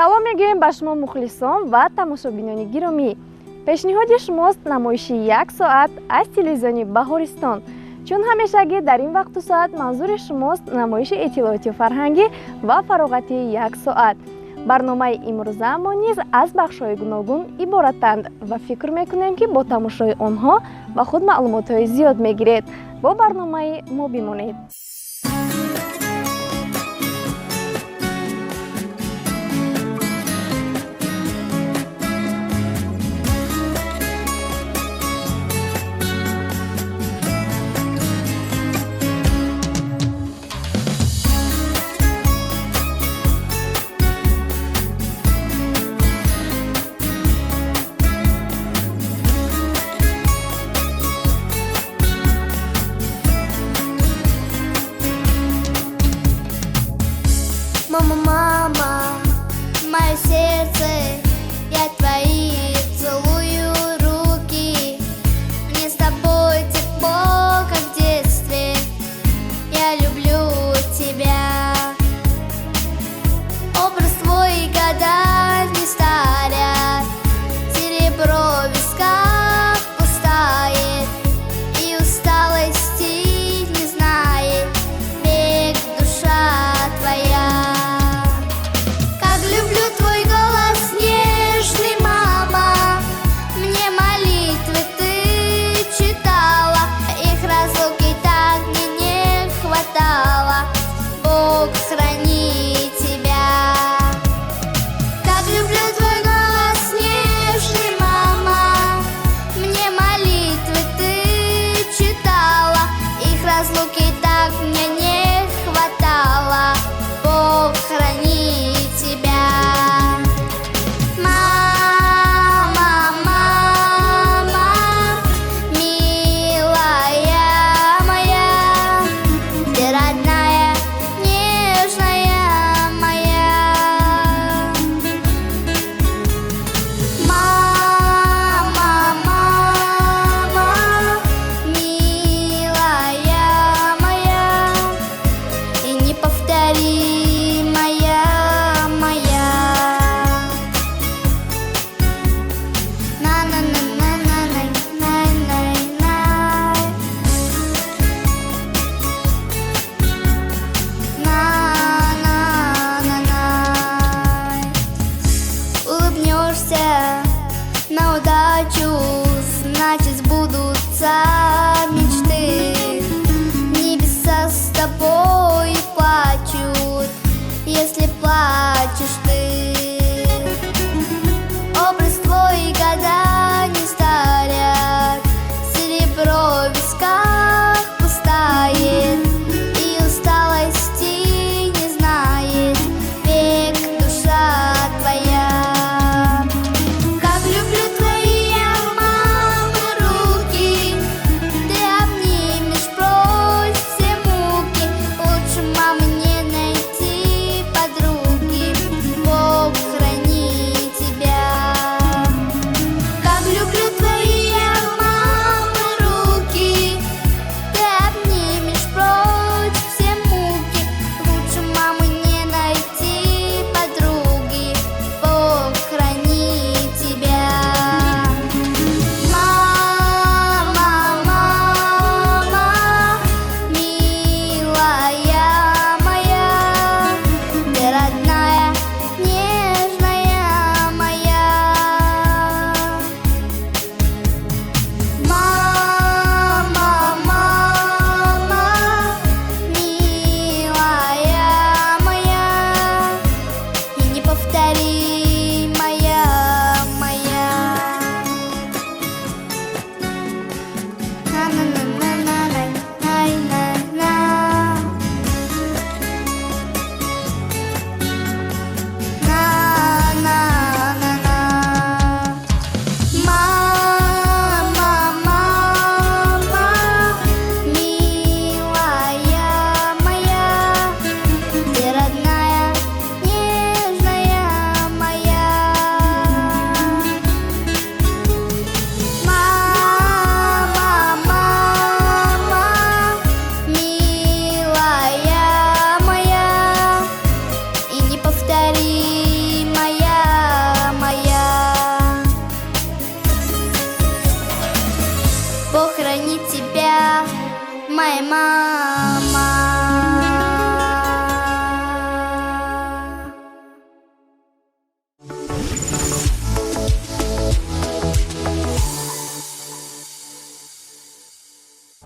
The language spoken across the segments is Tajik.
Салом мегӯем ба шумо, мухлисон ва тамошобинони гиромӣ. Пешниҳоди шумост намоиши як соат аз телевизиони Баҳористон. Чун ҳамешагӣ дар ин вақту соат манзури шумост намоиши иттилоотию фарҳангӣ ва фароғатии як соат. Барномаи имрӯзамо низ аз бахшҳои гуногун иборатанд ва фикр мекунем, ки бо тамошои онҳо ба худ маълумотҳои зиёд мегиред. Бо барномаи мо бимонед.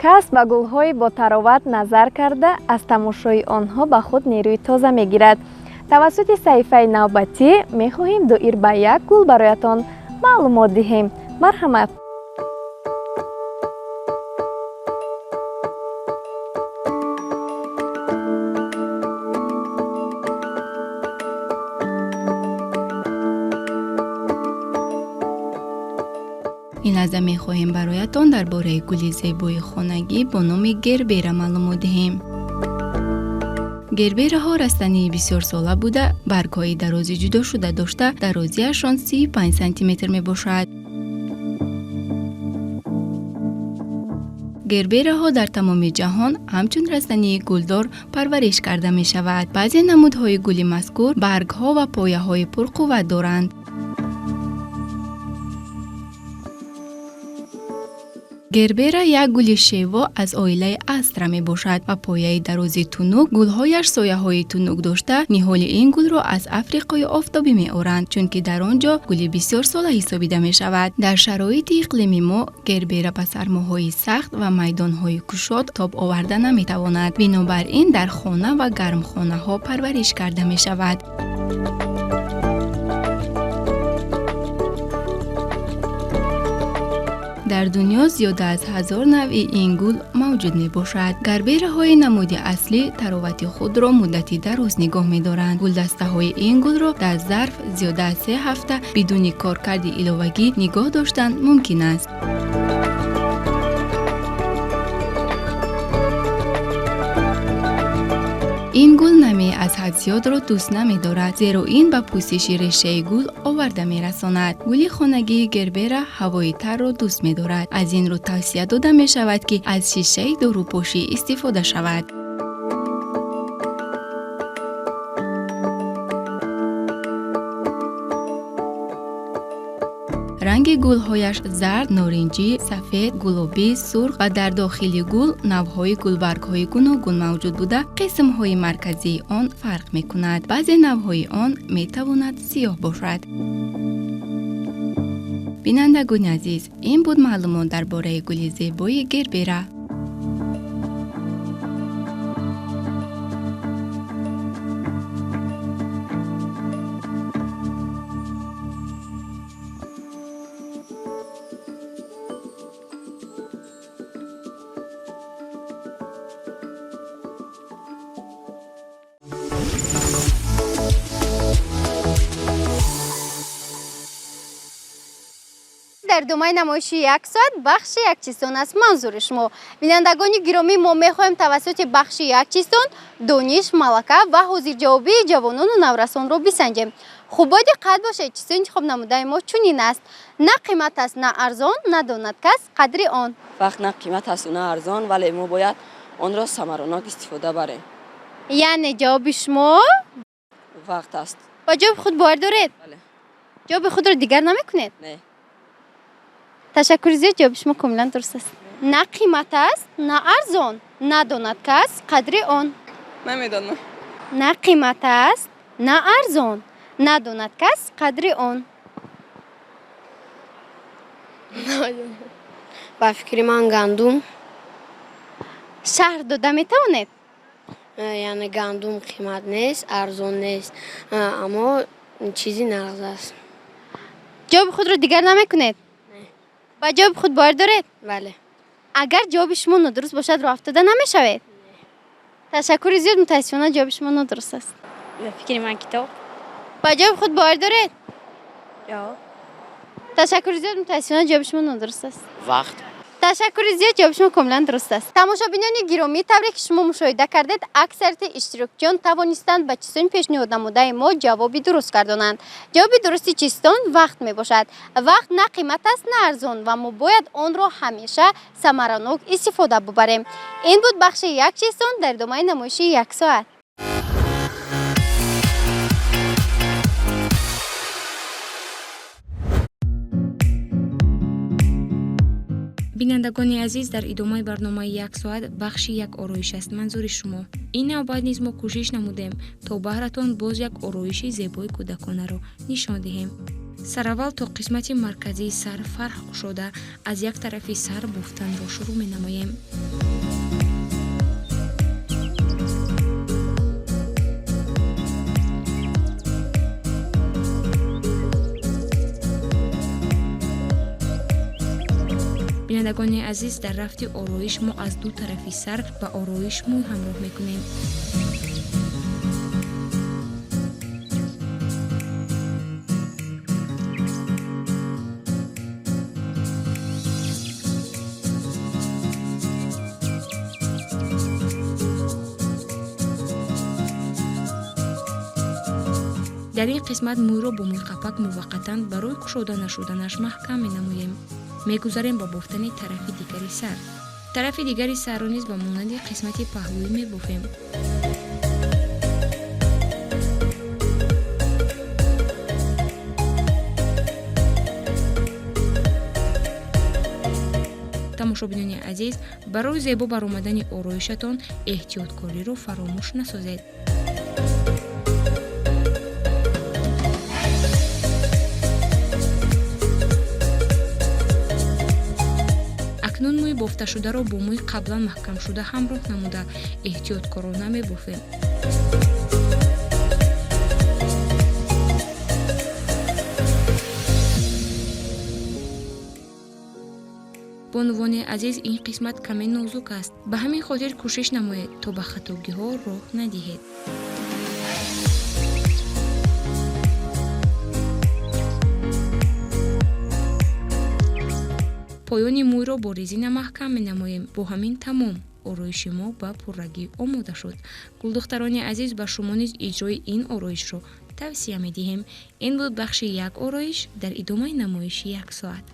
Кас ба гулҳои ботароват назар карда, аз тамошои онҳо ба худ нерӯи тоза мегирад. Тавассути саҳифаи навбатӣ мехоҳем доир ба як гул бароятон маълумот диҳем. Марҳамат. Ин лаҳза мехоҳем бароятон дар бораи гули зебои хонагӣ бо номи гербера маълумот диҳем. Гербераҳо растании бисёрсола буда, баргҳои дарози ҷудошуда дошта, дарозиашон 35 сантиметр мебошад. Гербераҳо дар тамоми ҷаҳон ҳамчун растании гулдор парвариш карда мешавад. Баъзе намудҳои гули мазкур баргҳо ва пояҳои пурқувват доранд. Гербера як гули шево аз оилаи астра мебошад ва пояи дарози тунук, гулҳояш сояҳои тунук дошта, ниҳоли ин гулро аз Африқои офтобӣ меоранд, чунки дар он ҷо гули бисёрсола ҳисобида мешавад. Дар шароити иқлими мо гербера ба сармоҳои сахт ва майдонҳои кушод тоб оварда наметавонад. Бинобар ин дар хона ва гармхонаҳо парвариш карда мешавад. Дар дунё зиёда аз 1000 навъи ин гул мавҷуд мебошад. Гербераҳои намуди аслӣ таровати худро муддати дароз нигоҳ медоранд. Гулдастаҳои ин гулро дар зарф зиёда аз 3 ҳафта бидуни коркарди иловагӣ нигоҳ доштан мумкин аст. Ин гул намии аз ҳад зиёдро дӯст намедорад, зеро ин ба пӯсиши решаи гул оварда мерасонад. Гули хонагии гербера ҳавои тарро дӯст медорад. Аз ин рӯ тавсия дода мешавад, ки аз шишаи дорупошӣ истифода шавад. Ранги гулҳояш зард, норинҷӣ, сафед, гулобӣ, сурх ва дар дохили гул навъҳои гулбаргҳои гуногун мавҷуд буда, қисмҳои марказии он фарқ мекунад. Баъзе навъҳои он метавонад сиёҳ бошад. Бинандагони азиз, ин буд маълумот дар бораи гули зебои гербера. Дар думаи намоиши як соат бахши якчистон аст манзури шумо. Бинандагони гиромӣ, мо мехоҳем тавассути бахши якчистон дониш, малака ва ҳозирҷавобии ҷавонону наврасонро бисанҷем. Хуб, бо диққат бошед, чизи интихоб намудаи мо чунин аст: на қимат аст, на арзон, надонад кас қадри он. Вақт на қимат асту на арзон, вале мо бояд онро самаранок истифода барем. Яъне ҷавоби шумо вақт аст. Ба ҷавоби худ бовар доред? Бале. Ҷавоби худро дигар намекунед? Не. Ташаккури зиёд, ҷавоби шумо комилан дуруст аст. На қимат аст, на арзон, надонад кас қадри он. Намедонам. На қимат аст, на арзон, надонад кас қадри он. Ба фикри ман гандум. Шаҳр дода метавонед? Яъне гандум қимат нест, арзон нест, аммо чизи нағз аст. Ҷавоби худро дигар намекунед? Ба ҷавоби худ бовар доред? Бале. Агар ҷавоби шумо нодуруст бошад, роҳ афтода намешавед? Ташаккури зиёд, мутаассифона ҷавоби шумо нодуруст аст. Ба фикри ман китоб. Ба ҷавоби худ бовар доред? Ё. Ташаккури зиёд, мутаассифона ҷавоби шумо нодуруст аст. Вақт. Ташаккури зиёд, ҷавоби шумо комилан дуруст аст. Тамошобинони гиромӣ, тавре ки шумо мушоҳида кардед, аксарияти иштирокчиён тавонистанд ба чистони пешниҳод намудаи мо ҷавоби дуруст гардонанд. Ҷавоби дурусти чистон вақт мебошад. Вақт на қимат аст, на арзон ва мо бояд онро ҳамеша самаранок истифода бубарем. Ин буд бахши як чистон дар идомаи намоиши як соат. Бинандагони азиз, дар идомаи барномаи як соат бахши як ороиш аст манзури шумо. Ин навбат низ мо кӯшиш намудем, то баҳратон боз як ороиши зебои кӯдаконаро нишон диҳем. Сараввал то қисмати марказии сар фарх кушода, аз як тарафи сар бофтанро шурӯъ менамоем. Бинандагони азиз, дар рафти ороиш мо аз ду тарафи сар ба ороиш мӯй ҳамроҳ мекунем. Дар ин қисмат мӯйро бо мӯйқапак муваққатан барои кушода нашуданаш маҳкам менамоем. Мегузарем ба бофтани тарафи дигари сар. Тарафи дигари сарро низ ба монанди қисмати паҳлӯӣ мебофем. Тамошобинони азиз, барои зебо баромадани ороишатон эҳтиёткориро фаромӯш насозед. Акнун мӯи бофташударо бо мӯи қаблан маҳкамшуда ҳамроҳ намуда, эҳтиёткорона мебофем. Бонувони азиз, ин қисмат каме нозук аст, ба ҳамин хотир кӯшиш намоед, то ба хатогиҳо роҳ надиҳед. Поёни мӯйро бо резина маҳкам менамоем. Бо ҳамин тамом, ороиши мо ба пуррагӣ омода шуд. Гулдухтарони азиз, ба шумо низ иҷрои ин ороишро тавсия медиҳем. Ин буд бахши як ороиш дар идомаи намоиши як соат.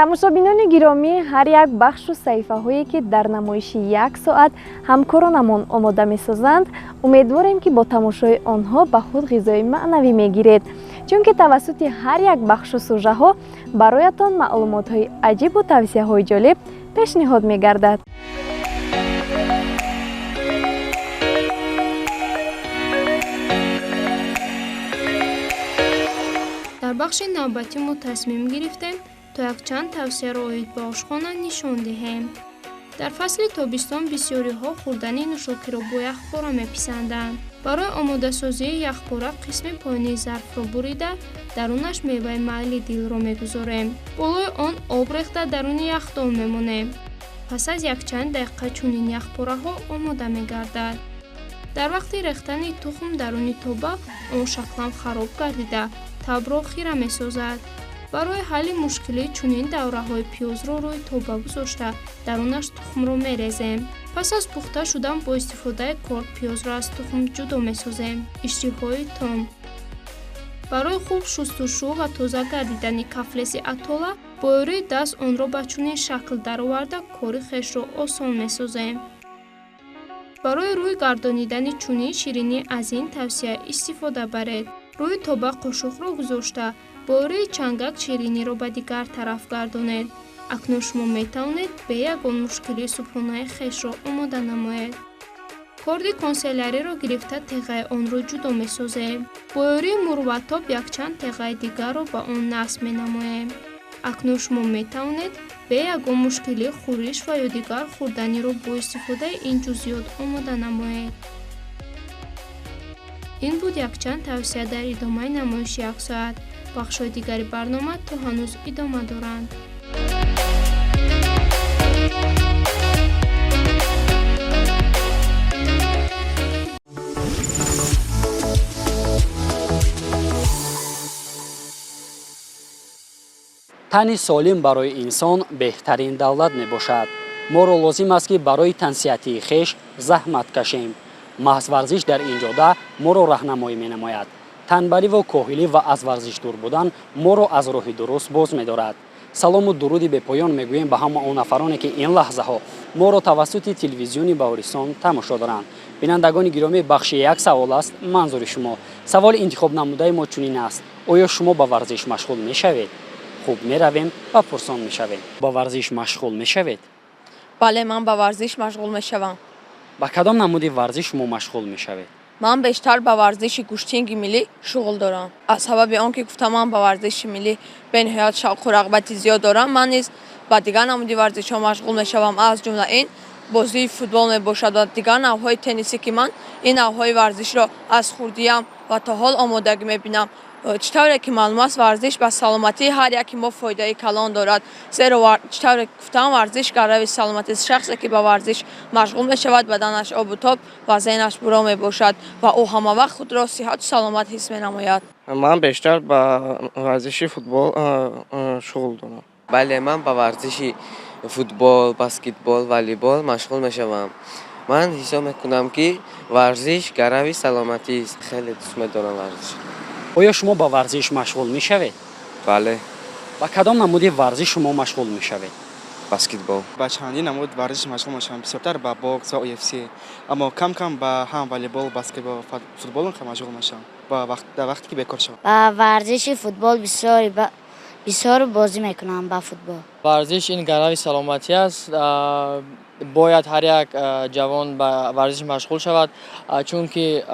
Тамошобинони гиромӣ, ҳар як бахшу саҳифаҳое, ки дар намоиши як соат ҳамкоронамон омода месозанд, умедворем, ки бо тамошои онҳо ба худ ғизои маънавӣ мегиред, чунки тавассути ҳар як бахшу сужаҳо бароятон маълумотҳои аҷибу тавсияҳои ҷолиб пешниҳод мегардад. Дар бахши навбатӣ мо тасмим гирифтем, то якчанд тавсияро оид ба ошхона нишон диҳем. Дар фасли тобистон бисёриҳо хӯрдани нӯшокиро бо яхпора меписанданд. Барои омодасозии яхпора қисми поёнии зарфро бурида, дарунаш меваи майли дилро мегузорем. Болои он об рехта, даруни яхдон мемонем. Пас аз якчанд дақиқа чунин яхпораҳо омода мегардад. Дар вақти рехтани тухм даруни тоба он шаклан хароб гардида, табро хира месозад. Барои ҳалли мушкилӣ чунин давраҳои пиёзро рӯи тоба гузошта, дарунаш тухмро мерезем. Пас аз пухта шудан бо истифодаи корд пиёзро аз тухм ҷудо месозем. Иштиҳои том. Барои хуб шустушу ва тоза гардидани кафлеси атола бо ёрии даст онро ба чунин шакл дароварда, кори хешро осон месозем. Барои рӯй гардонидани чунин ширинӣ аз ин тавсия истифода баред. Рӯи тоба қошуқро гузошта, бо ёрии чангак шириниро ба дигар тараф гардонед. Акнун шумо метавонед бе ягон мушкилӣ субҳонаи хешро омода намоед. Корди конселяриро гирифта, теғаи онро ҷудо месозем. Бо ёрии мурватоб якчанд теғаи дигарро ба он насб менамоем. Акнун шумо метавонед бе ягон мушкилӣ хӯриш ва ё дигар хӯрданиро бо истифодаи ин ҷузъиёт омода намоед. Ин буд якчанд тавсия дар идомаи намоиши як соат. Бахшҳои дигари барнома то ҳанӯз идома доранд. Тани солим барои инсон беҳтарин давлат мебошад. Моро лозим аст, ки барои тансиҳатии хеш заҳмат кашем. Маҳз варзиш дар ин ҷода моро раҳнамоӣ менамояд. Танбаливу коҳилӣ ва аз варзиш дур будан моро аз роҳи дуруст боз медорад. Салому дуруди бепоён мегӯем ба ҳама он нафароне, ки ин лаҳзаҳо моро тавассути телевизиони Баҳористон тамошо доранд. Бинандагони гиромӣ, бахши як савол аст манзури шумо. Саволи интихобнамудаи мо чунин аст: оё шумо ба варзиш машғул мешавед? Хуб, меравем ва пурсон мешавем. Ба варзиш машғул мешавед? Бале, ман ба варзиш машғул мешавам. Ба кадом намуди варзиш шумо машғул мешавед? Ман бештар ба варзиши гӯштинги миллӣ шуғл дорам. Аз сабаби он ки гуфтам, ман ба варзиши миллӣ бениҳоят шавқу рағбати зиёд дорам, ман низ ба дигар намуди варзишҳо машғул мешавам. Аз ҷумла ин бозии футбол мебошад ва дигар навъҳои теннисе, ки ман ин навъҳои варзишро аз хурдиям ва то ҳол омодагӣ мебинам. Чӣ тавре ки маълум аст, варзиш ба саломатии ҳар яки мо фоидаи калон дорад, зеро, чӣ тавре ки гуфтам, варзиш гарави саломатист. Шахсе ки ба варзиш машғул мешавад, баданаш обу тоб ва зеҳнаш буро мебошад ва ӯ ҳамавақт худро сиҳату саломат ҳис менамояд. Ман бештар ба варзиши футбол шуғл дорам. Бале, ман ба варзиши футбол, баскетбол, волейбол машғул мешавам. Ман ҳисоб мекунам, ки варзиш гарави саломатист. Хеле дӯст медорам варзиш. Оё шумо ба варзиш машғул мешавед? Бале. Ба кадом намуди варзиш шумо машғул мешавед? Баскетбол. Ба чандин намуд варзиш машғул мешавам, бисёртар ба бокс ва UFC, аммо кам кам ба ҳам волейбол, баскетбол, футбол машғул мешавам дар вақте ки бекор шавам. Ба варзиши футбол бисёр бозӣ мекунам ба футбол. Варзиш ин гарави саломатӣ аст. Бояд ҳар як ҷавон ба варзиш машғул шавад, чунки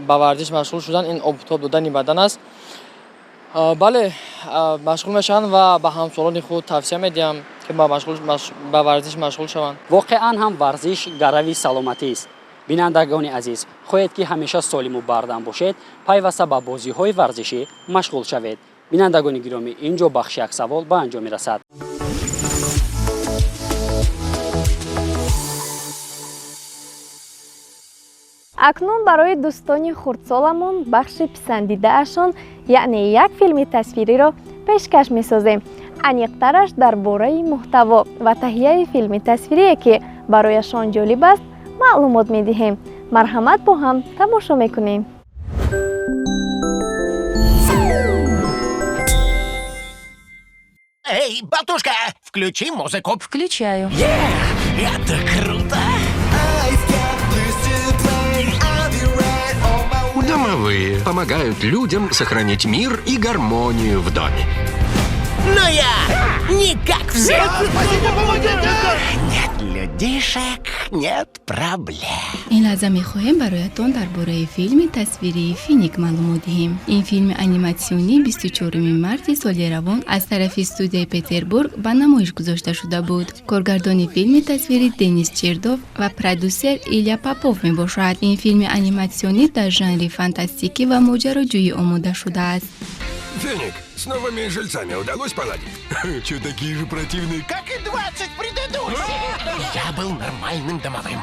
ба варзиш машғул шудан ин обутоб додани бадан аст. Бале, машғул мешаванд ва ба ҳамсолони худ тавсия медиҳам, ки ба варзиш машғул шаванд. Воқеан ҳам варзиш гарави саломатист. Бинандагони азиз, хоҳед, ки ҳамеша солиму бардам бошед, пайваста ба бозиҳои варзишӣ машғул шавед. Бинандагони гиромӣ, ин ҷо бахши як савол ба анҷом мерасад. Акнун барои дӯстони хурдсоламон бахши писандидаашон, яъне як филми тасвириро пешкаш месозем. Аниқтараш дар бораи муҳтаво ва таҳияи филми тасвирие, ки барояшон ҷолиб аст, маълумот медиҳем. Марҳамат, бо ҳам тамошо мекунем. Эй, батушка, включи музыку. Включаю. Это круто! Домовые помогают людям сохранить мир и гармонию в доме. Но я не как все! Нет людишек, нет проблем. Ин лаҳза мехоҳем бароятон дар бораи филми тасвирии «Финик» маълумот диҳем. Ин филми аниматсионӣ 24 марти соли равон аз тарафи студияи Петербург ба намоиш гузошта шуда буд. Коргардони филми тасвирӣ Денис Чердов ва продюсер Илья Попов мебошад. Ин филми аниматсионӣ дар жанри фантастикӣ ва моҷароҷӯӣ омода шудааст. Феник, с новыми жильцами удалось поладить? Че, такие же противные? Как и 20 предыдущих! Я был нормальным домовым,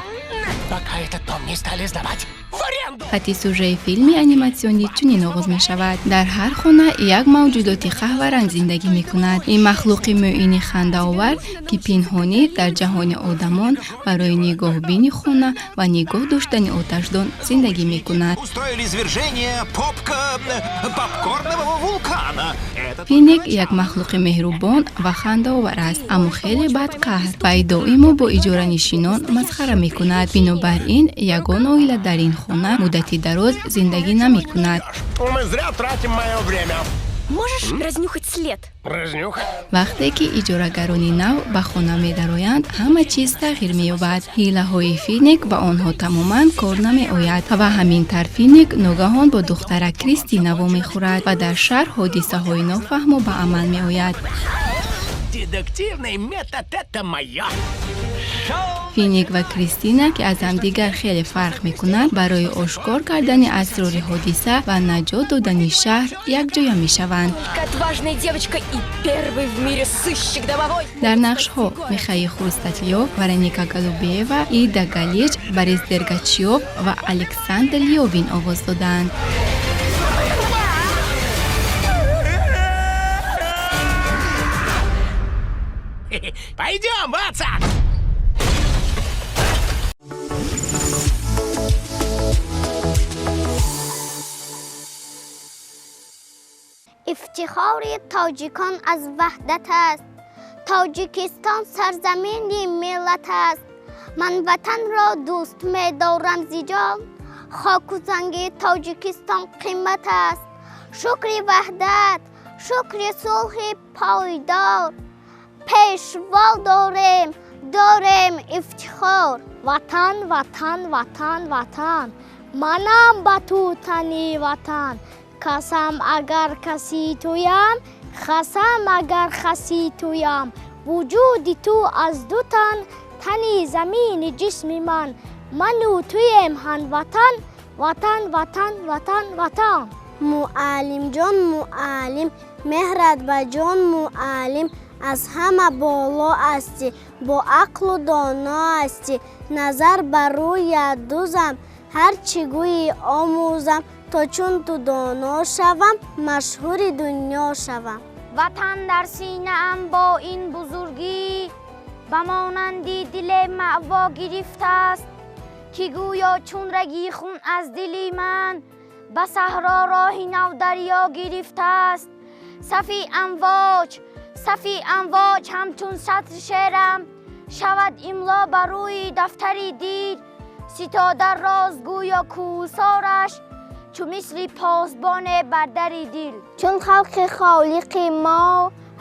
пока этот дом не стали сдавать в аренду! Хати сюжаи филми аниматсионӣ чунин оғоз мешавад. Дар ҳар хона як мавҷудоти қаҳваранг зиндагӣ мекунад. Ин махлуқи мӯини хандаовар, ки пинҳонӣ дар ҷаҳони одамон барои нигоҳбини хона ва нигоҳ доштани оташдон зиндагӣ мекунад. Устроили извержение попкорнового вулкана. Финик як махлуқи меҳрубон ва хандаовар аст, аммо хеле бадқаҳр. Вай доимо бо иҷоранишинон масхара мекунад. Бинобар ин ягон оила дар ин хона муддати дароз зиндагӣ намекунад. Мы зря тратим мое время. Можешь разнюхать след? Разнюхать? Вақте ки иҷорагарони нав ба хона медароянд, ҳама чиз тағйир меёбад. Ҳилаҳои Финик ба онҳо тамоман кор намеояд ва ҳамин тавр Финик ногаҳон бо духтара Кристина вомехӯрад ва дар шаҳр ҳодисаҳои нофаҳмо ба амал меояд. Дедуктивный метод — это моё. Финик ва Кристина, ки аз ҳамдигар хеле фарқ мекунанд, барои ошкор кардани асрори ҳодиса ва наҷот додани шаҳр якҷоя мешаванд. Отважная девочка и первый в мире сыщик домовой. Дар нақшҳо Михаил Хрусталёв, Вероника Голубева, Ида Галич, Борис Дергачёв ва Александр Лёвин овоз доданд. Пойдем, Ватсон! Ифтихори тоҷикон аз ваҳдат аст. Тоҷикистон сарзамини миллат аст. Ман ватанро дӯст медорам зи ҷон. Хоку занги Тоҷикистон қимат аст. Шукри ваҳдат, шукри сулҳи пойдор. Пешво дорем, дорем ифтихор. Ватан, ватан, ватан, ватан. Манам ба ту тани ватан. Касам агар каси туям, хасам агар хаси туям. Вуҷуди ту аз ду тан, тани замини ҷисми ман. Ману туем ҳамватан, ватан, ватан, ватан, ватан. Муаллимҷон, муаллим, меҳрат ба ҷон муаллим. Аз ҳама боло ҳастӣ, бо ақлу доно ҳастӣ. Назар ба рӯят дузам, ҳар чӣ гӯӣ омӯзам. То чун ту доно шавам, машҳури дунё шавам. Ватан дар синаам бо ин бузургӣ, ба монанди диле маъво гирифтааст, ки гӯё чун раги хун аз дили ман ба саҳро роҳи нав дарё гирифтааст. Сафи амвоҷ, сафи амвоҷ ҳамчун сатри шеърам шавад имло ба рӯи дафтари дил. Ситода роз гӯё кӯҳсораш чу мисли посбоне бар дари дил. Чун халқи холиқи мо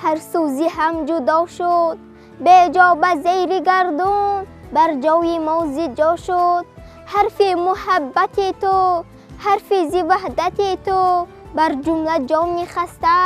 ҳар сӯзи ҳам ҷудо шуд, беҷо ба зери гардун бар ҷои мо зи ҷо шуд. Ҳарфи муҳаббати ту, ҳарфи зи ваҳдати ту бар ҷумла ҷони хаста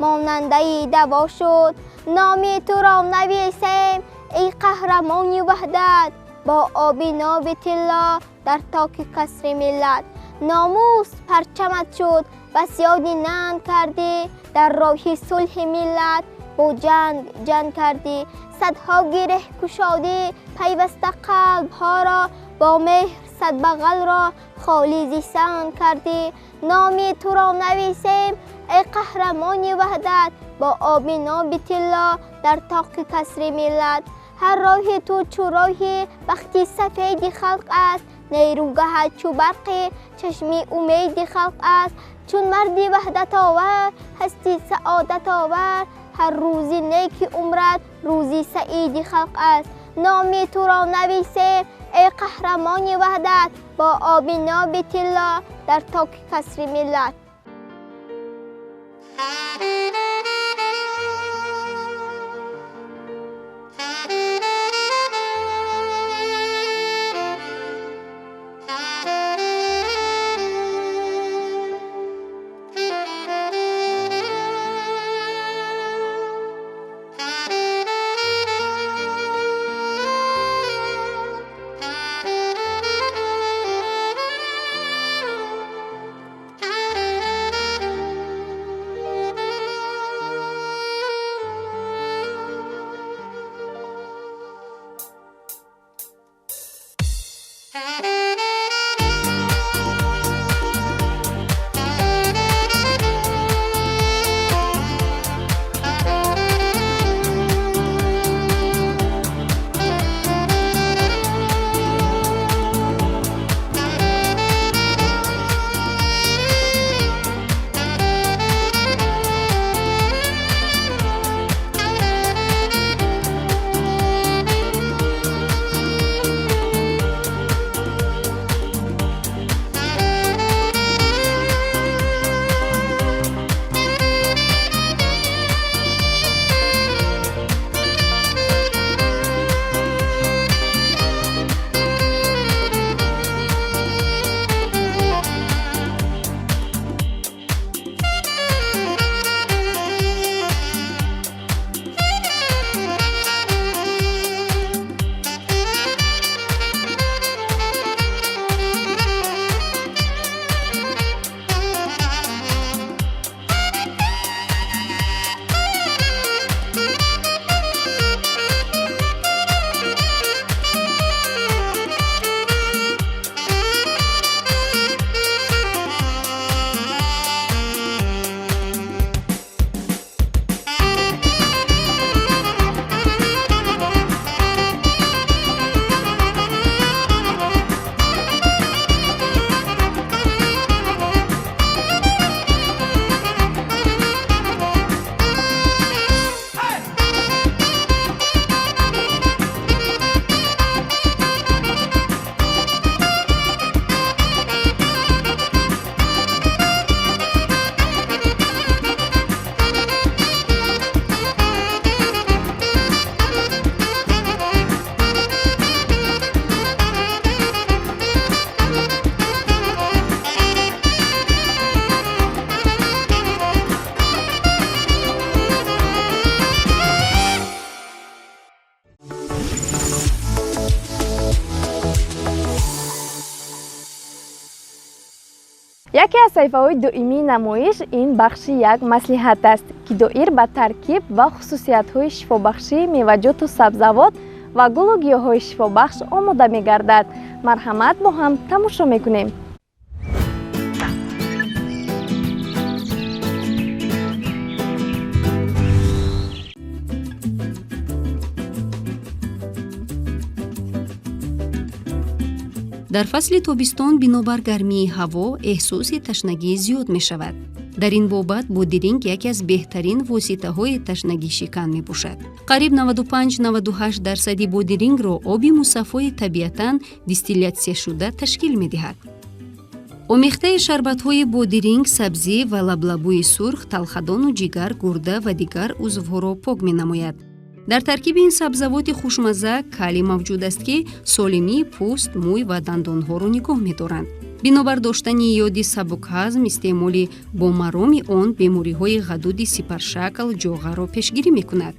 монандаи даво шуд. Номи туро нависем эй қаҳрамони ваҳдат, бо оби ноби тилло дар токи қасри миллат. Номус парчамат шуд, бас ёди нанг кардӣ, дар роҳи сулҳи миллат бо ҷанг ҷанг кардӣ. Садҳо гиреҳ кушодӣ пайваста қалбҳоро, бо меҳр садбағалро холӣ зи санг кардӣ. Номи туро нависем эй қаҳрамони ваҳдат, бо оби ноби тилло дар тоқи касри миллат. Ҳар роҳи ту чу роҳи бахти сафеди халқ аст, Нерӯгаҳат чу барқи чашми умеди халқ аст. Чун марди ваҳдатовар ҳасти саодатовар, ҳар рӯзи неки умрат рӯзи саиди халқ аст. Номи туро нависем, эй қаҳрамони ваҳдат, бо оби ноби тилло дар токи касри миллат. Яке аз саҳифаҳои доимии намоиш ин бахши як маслиҳат аст, ки доир ба таркиб ва хусусиятҳои шифобахшии меваҷоту сабзавот ва гулу гиёҳҳои шифобахш омода мегардад. Марҳамат, бо ҳам тамошо мекунем. Дар фасли тобистон бинобар гармии ҳаво эҳсоси ташнагӣ зиёд мешавад. Дар ин бобат бодиринг яке аз беҳтарин воситаҳои ташнагишикан мебошад. Қариб 95-98% бодирингро оби мусаффои табиатан дистиллятсияшуда ташкил медиҳад. Омехтаи шарбатҳои бодиринг, сабзӣ ва лаблабӯи сурх талхадону ҷигар, гурда ва дигар узвҳоро пок менамояд. Дар таркиби ин сабзавоти хушмазза калий мавҷуд аст, ки солимии пӯст, мӯй ва дандонҳоро нигоҳ медоранд. Бинобар доштани йоди сабукҳазм, истеъмоли бо мароми он бемориҳои ғадуди сипаршакл, ҷоғаро пешгирӣ мекунад.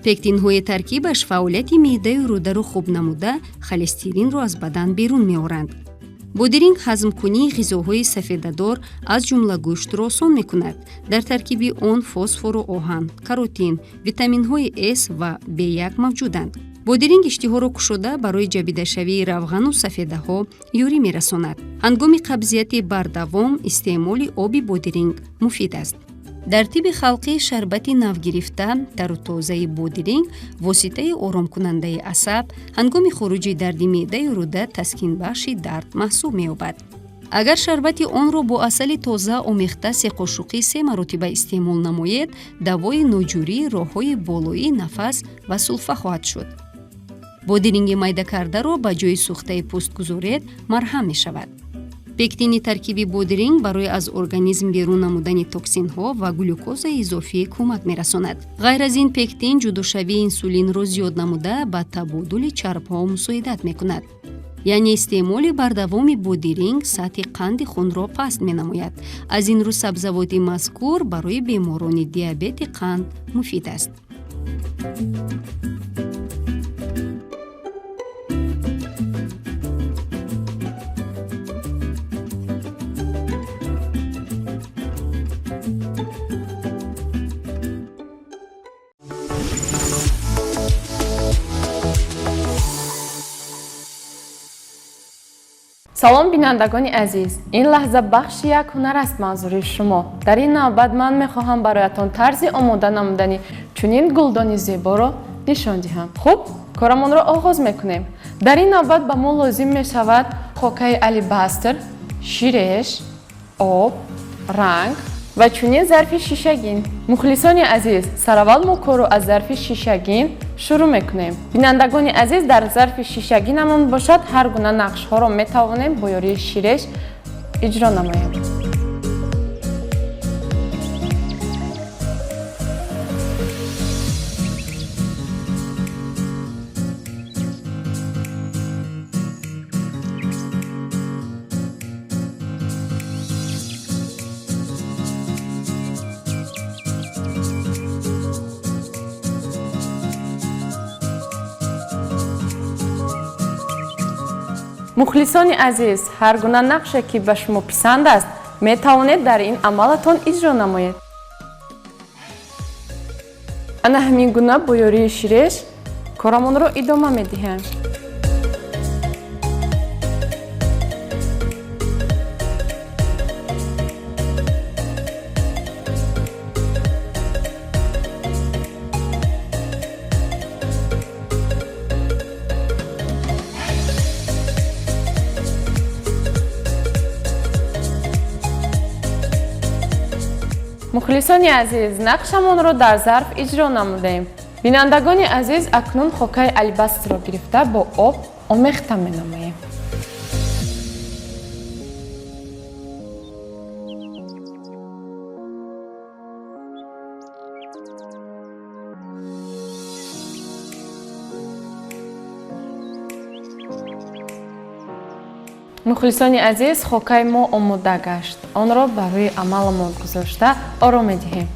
Пектинҳои таркибаш фаъолияти меъдаю рӯдаро хуб намуда, холестеринро аз бадан берун меоранд. Бодиринг ҳазмкунии ғизоҳои сафедадор, аз ҷумла гӯштро осон мекунад. Дар таркиби он фосфору оҳан, каротин, витаминҳои С ва В1 мавҷуданд. Бодиринг иштиҳоро кушода барои ҷабидашавии равғану сафедаҳо ёрӣ мерасонад. Ҳангоми қабзияти бардавом истеъмоли оби бодиринг муфид аст. Дар тибби халқӣ шарбати навгирифта, тару тозаи бодиринг воситаи оромкунандаи асаб, ҳангоми хуруҷи дарди меъдаю рӯда таскинбахши дард маҳсуб меёбад. Агар шарбати онро бо асали тоза омехта се қошуқӣ се маротиба истеъмол намоед, давои ноҷурии роҳҳои болоии нафас ва сулфа хоҳад шуд. Бодиринги майдакардаро ба ҷои сӯхтаи пӯст гузоред, марҳам мешавад. Пектини таркиби бодиринг барои аз организм берун намудани токсинҳо ва глюкозаи изофӣ кӯмак мерасонад. Ғайр аз ин, пектин ҷудошавии инсулинро зиёд намуда, ба табодули чарбҳо мусоидат мекунад. Яъне истеъмоли бардавоми бодиринг сатҳи қанди хунро паст менамояд. Аз ин рӯ сабзавоти мазкур барои беморони диабети қанд муфид аст. Салом, бинандагони азиз! Ин лаҳза бахши «Як ҳунар» аст манзури шумо. Дар ин навбат ман мехоҳам бароятон тарзи омода намудани чунин гулдони зеборо нишон диҳам. Хуб, корамонро оғоз мекунем. Дар ин навбат ба мо лозим мешавад хокаи алебастр, ширеш, об, ранг ва чунин зарфи шишагин. Мухлисони азиз, сараввал мо корро аз зарфи шишагин шурӯъ мекунем. Бинандагони азиз, дар зарфи шишагинамон бошад, ҳар гуна нақшҳоро метавонем бо ёрии ширеш иҷро намоем. Мухлисони азиз, ҳар гуна нақше, ки ба шумо писанд аст, метавонед дар ин амалатон иҷро намоед. Ана ҳамин гуна бо ёрии ширеш корамонро идома медиҳем. Мухлисони азиз, нақшамонро дар зарф иҷро намудем. Бинандагони азиз, акнун хокаи алебастрро гирифта, бо об омехта менамоем. Мухлисони азиз, хокаи мо омода гашт. Онро бар рӯи амаламон гузошта, ором медиҳем.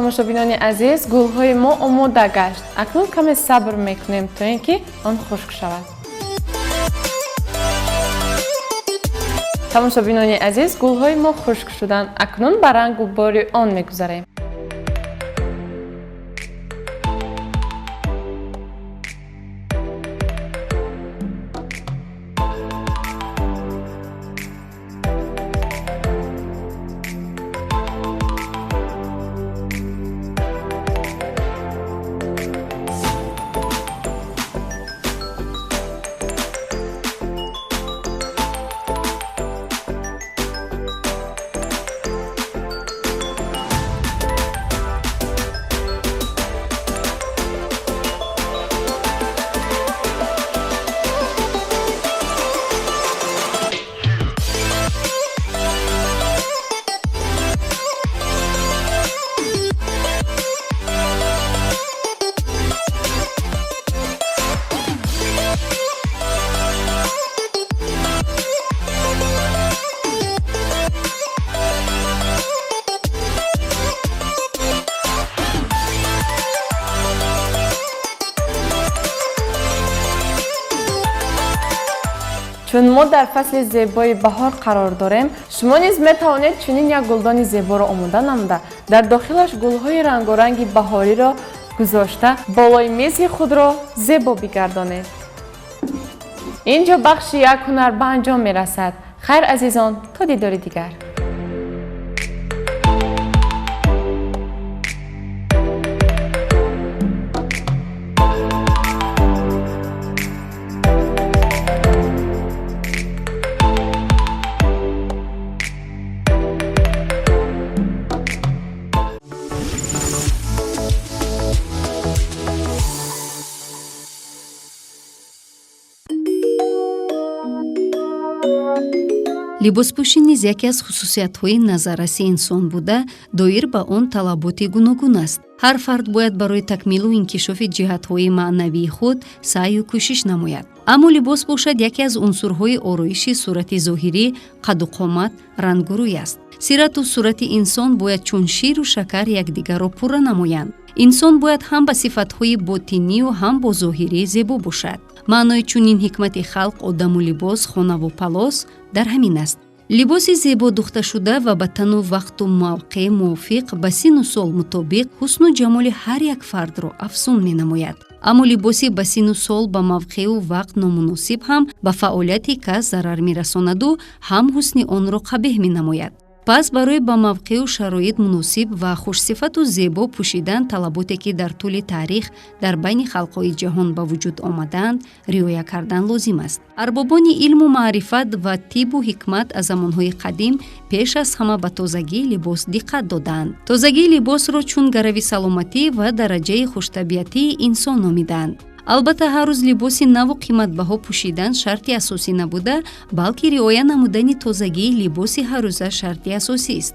Тамошобинони азиз, гулҳои мо омода гашт. Акнун каме сабр мекунем, то ин ки он хушк шавад. Тамошобинони азиз, гулҳои мо хушк шуданд. Акнун ба рангу бори он мегузарем. Чун мо дар фасли зебои баҳор қарор дорем, шумо низ метавонед чунин як гулдони зеборо омода намуда, дар дохилаш гулҳои рангоранги баҳориро гузошта, болои мизи худро зебо бигардонед. Ин ҷо бахши як ҳунар ба анҷом мерасад. Хайр, азизон, то дидори дигар. Либоспӯшӣ низ яке аз хусусиятҳои назарраси инсон буда, доир ба он талаботи гуногун аст. Ҳар фард бояд барои такмилу инкишофи ҷиҳатҳои маънавии худ саъю кӯшиш намояд. Аммо либос бошад яке аз унсурҳои ороиши сурати зоҳирӣ, қаду қомат, рангу рӯй аст. Сирату сурати инсон бояд чун ширу шакар якдигарро пурра намоянд. Инсон бояд ҳам ба сифатҳои ботинию ҳам бо зоҳирӣ зебо бошад. Маънои чунин ҳикмати халқ одаму либос, хонаву палос дар ҳамин аст. Либоси зебо духташуда ва ба тану вақту мавқеъ мувофиқ, ба сину сол мутобиқ ҳусну ҷамоли ҳар як фардро афзун менамояд. Аммо либоси ба сину сол, ба мавқеъу вақт номуносиб ҳам ба фаъолияти кас зарар мерасонаду ҳам ҳусни онро қабеҳ менамояд. Пас барои ба мавқеъу шароит муносиб ва хушсифату зебо пӯшидан талаботе ки дар тӯли таърих дар байни халқҳои ҷаҳон ба вуҷуд омадаанд, риоя кардан лозим аст. Арбобони илму маърифат ва тибу ҳикмат аз замонҳои қадим пеш аз ҳама ба тозагии либос диққат додаанд. Тозагии либосро чун гарави саломатӣ ва дараҷаи хуштабиатии инсон номидаанд. Албатта, ҳар рӯз либоси наву қиматбаҳо пӯшидан шарти асосӣ набуда, балки риоя намудани тозагии либоси ҳаррӯза шарти асосист.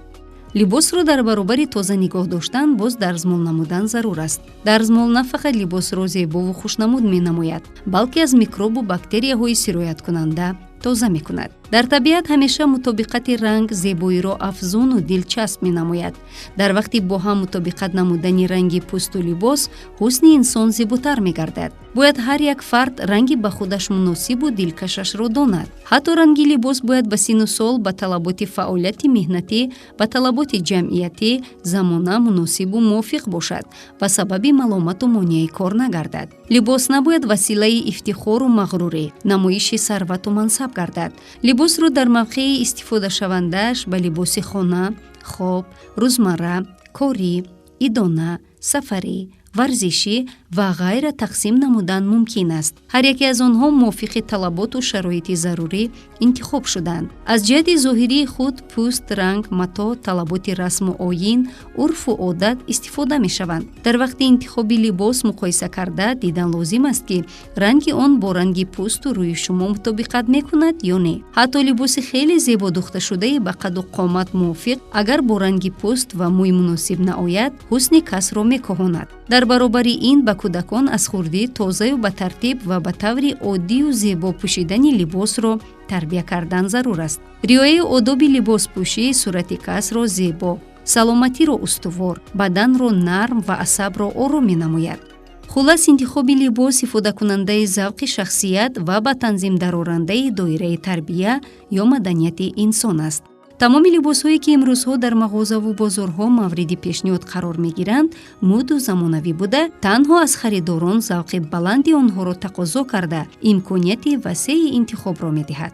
Либосро дар баробари тоза нигоҳ доштан боз дарзмол намудан зарур аст. Дарзмол на фақат либосро зебову хушнамуд менамояд, балки аз микробу бактерияҳои сирояткунанда тоза мекунад. Дар табиат ҳамеша мутобиқати ранг зебоиро афзуну дилчасп менамояд. Дар вақти бо ҳам мутобиқат намудани ранги пӯсту либос ҳусни инсон зеботар мегардад. Бояд ҳар як фард ранги ба худаш муносибу дилкашашро донад. Ҳатто ранги либос бояд ба сину сол, ба талаботи фаъолияти меҳнатӣ, ба талаботи ҷамъиятӣ, замона муносибу мувофиқ бошад ва сабаби маломату монеаи кор нагардад. Либос набояд василаи ифтихору мағрурӣ, намоиши сарвату мансаб гардад. Либосро дар мавқеи истифодашавандааш ба либоси хона, хоб, рӯзмарра, корӣ, идона, сафарӣ, варзишӣ ва ғайра тақсим намудан мумкин аст. Ҳар яке аз онҳо мувофиқи талаботу шароити зарурӣ интихоб шуданд. Аз ҷиҳати зоҳирии худ пӯст, ранг, матоъ, талаботи расму оин, урфу одат истифода мешаванд. Дар вақти интихоби либос муқоиса карда дидан лозим аст, ки ранги он бо ранги пӯсту рӯи шумо мутобиқат мекунад ё не. Ҳатто либоси хеле зебо духташудаи ба қаду қомат мувофиқ агар бо ранги пӯст ва мӯй муносиб наояд, ҳусни касро мекоҳонад. Дар баробари ин ба кӯдакон аз хурдӣ тозаю ба тартиб ва ба таври оддию зебо пӯшидани либосро тарбия кардан зарур аст. Риояи одоби либоспӯшӣ сурати касро зебо, Саломатиро устувор, баданро нарм ва асабро ором менамояд. Хуллас, интихоби либос ифодакунандаи завқи шахсият ва ба танзим дарорандаи доираи тарбия ё маданияти инсон аст. Тамоми либосҳое, ки имрӯзҳо дар мағозаву бозорҳо мавриди пешниҳод қарор мегиранд, мӯду замонавӣ буда, танҳо аз харидорон завқи баланди онҳоро тақозо карда, имконияти васеи интихобро медиҳад.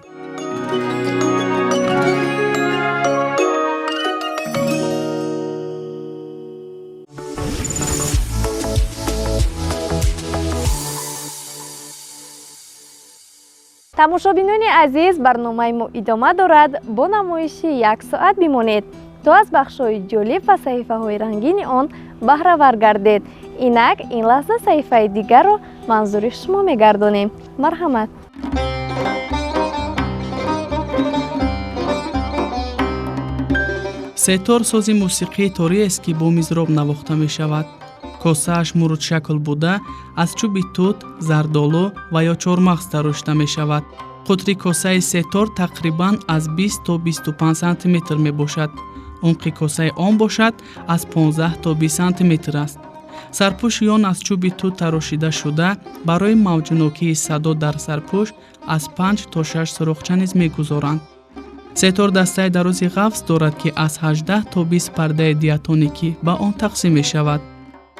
Тамошобинони азиз, барномаи мо идома дорад. Бо намоиши як соат бимонед, то аз бахшҳои ҷолиб ва саҳифаҳои рангини он баҳравар гардед. Инак ин лаҳза саҳифаи дигарро манзури шумо мегардонем. Марҳамат. Сетор сози мусиқии ториест, ки бо мизроб навохта мешавад. Косааш мурудшакл буда, аз чӯби тут, зардолу ва ё чормағз тарошида мешавад. Қутри косаи сетор тақрибан аз 20 то 25 сантиметр мебошад. Умқи косаи он бошад аз 15 то 20 сантиметр аст. Сарпӯши он аз чӯби тут тарошида шуда, барои мавҷунокии садо дар сарпӯш аз 5 то 6 сурохча низ мегузоранд. Сетор дастаи дарози ғафз дорад, ки аз 18 то 20 пардаи диатоникӣ ба он тақсим мешавад.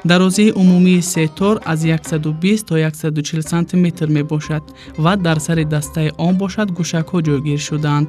Дарозии умумии сетор аз 120 то 140 сантиметр мебошад ва дар сари дастаи он бошад гӯшакҳо ҷойгир шудаанд.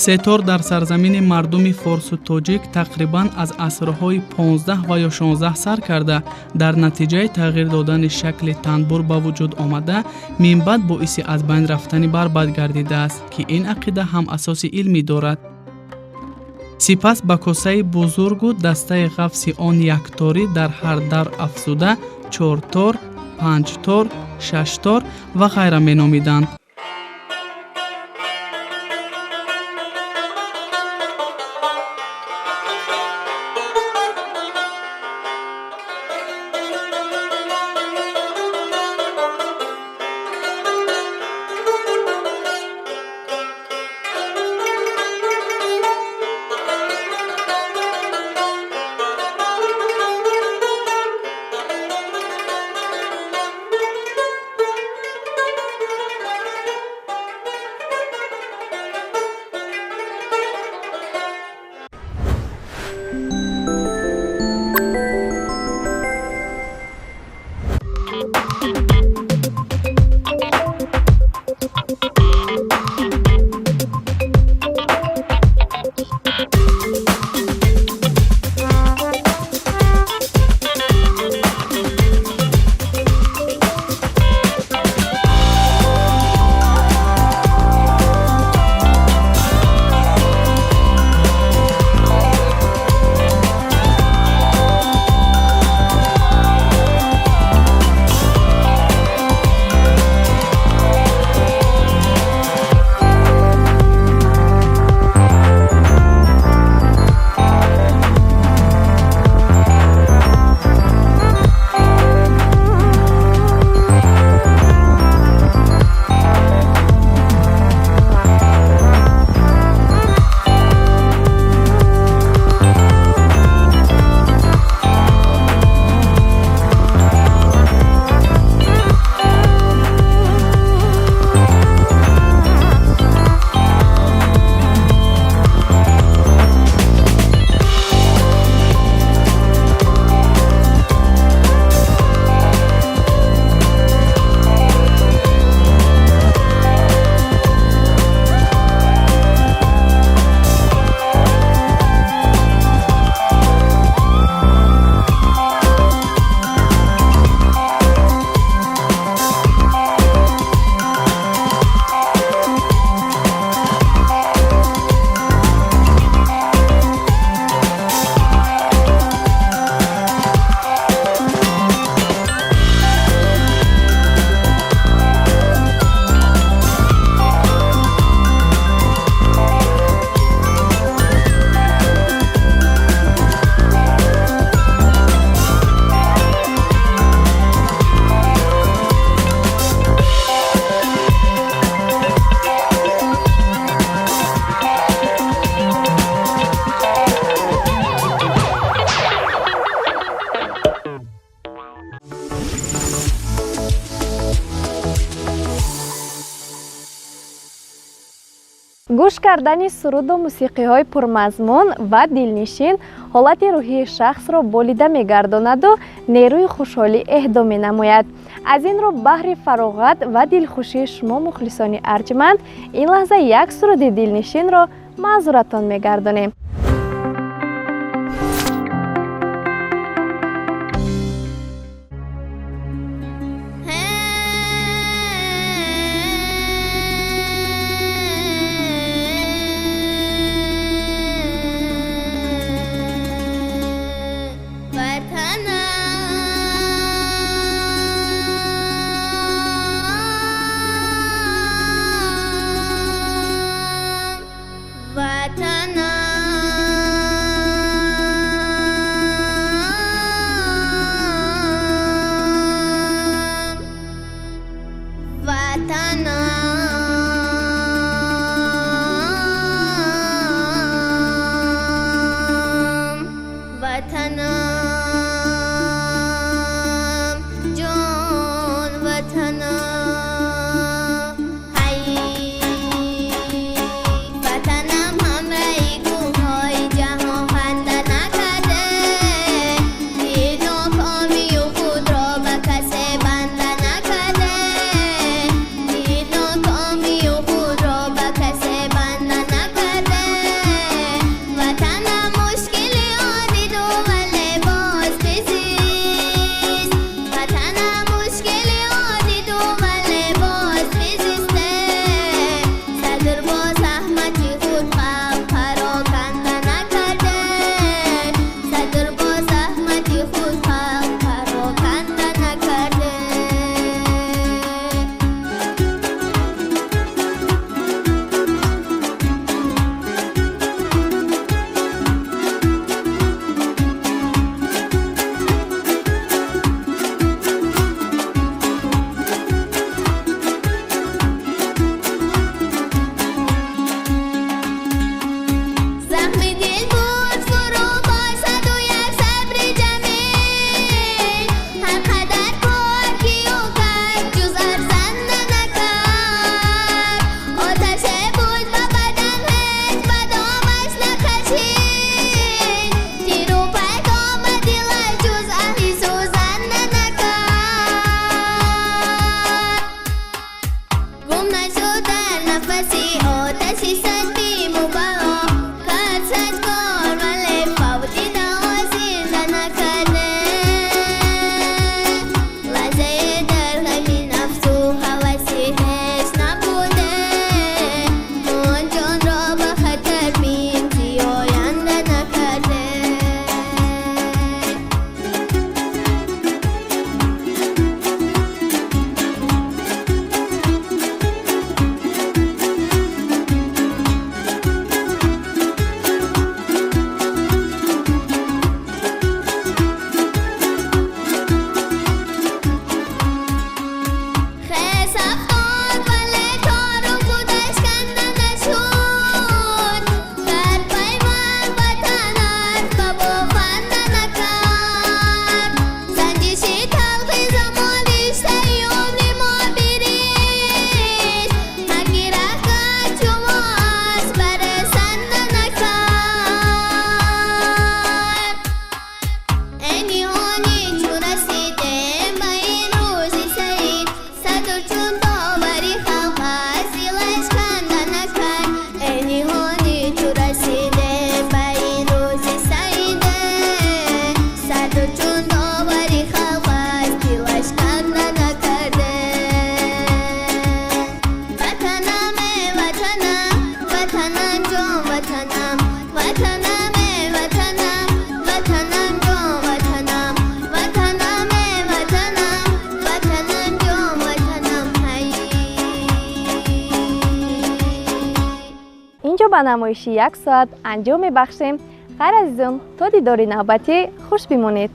Сетор дар сарзамини мардуми форсу тоҷик тақрибан аз асрҳои 15 ва ё 16 сар карда, дар натиҷаи тағйир додани шакли танбур ба вуҷуд омада, минбаъд боиси аз байн рафтани барбад гардидааст, ки ин ақида ҳам асоси илмӣ дорад. Сипас ба косаи бузургу дастаи ғафси он якторӣ дар ҳар дар афзуда чортор, панҷтор, шаштор ва ғайра меномиданд. Гӯш кардани суруду мусиқиҳои пурмазмун ва дилнишин ҳолати рӯҳии шахсро болида мегардонаду нерӯи хушҳолӣ эҳдо менамояд. Аз ин рӯ баҳри фароғат ва дилхушии шумо мухлисони арҷманд ин лаҳза як суруди дилнишинро манзуратон мегардонем. Ба намоиши як соат анҷом мебахшем. Хайр, азизон, то дидори навбатӣ хуш бимонед.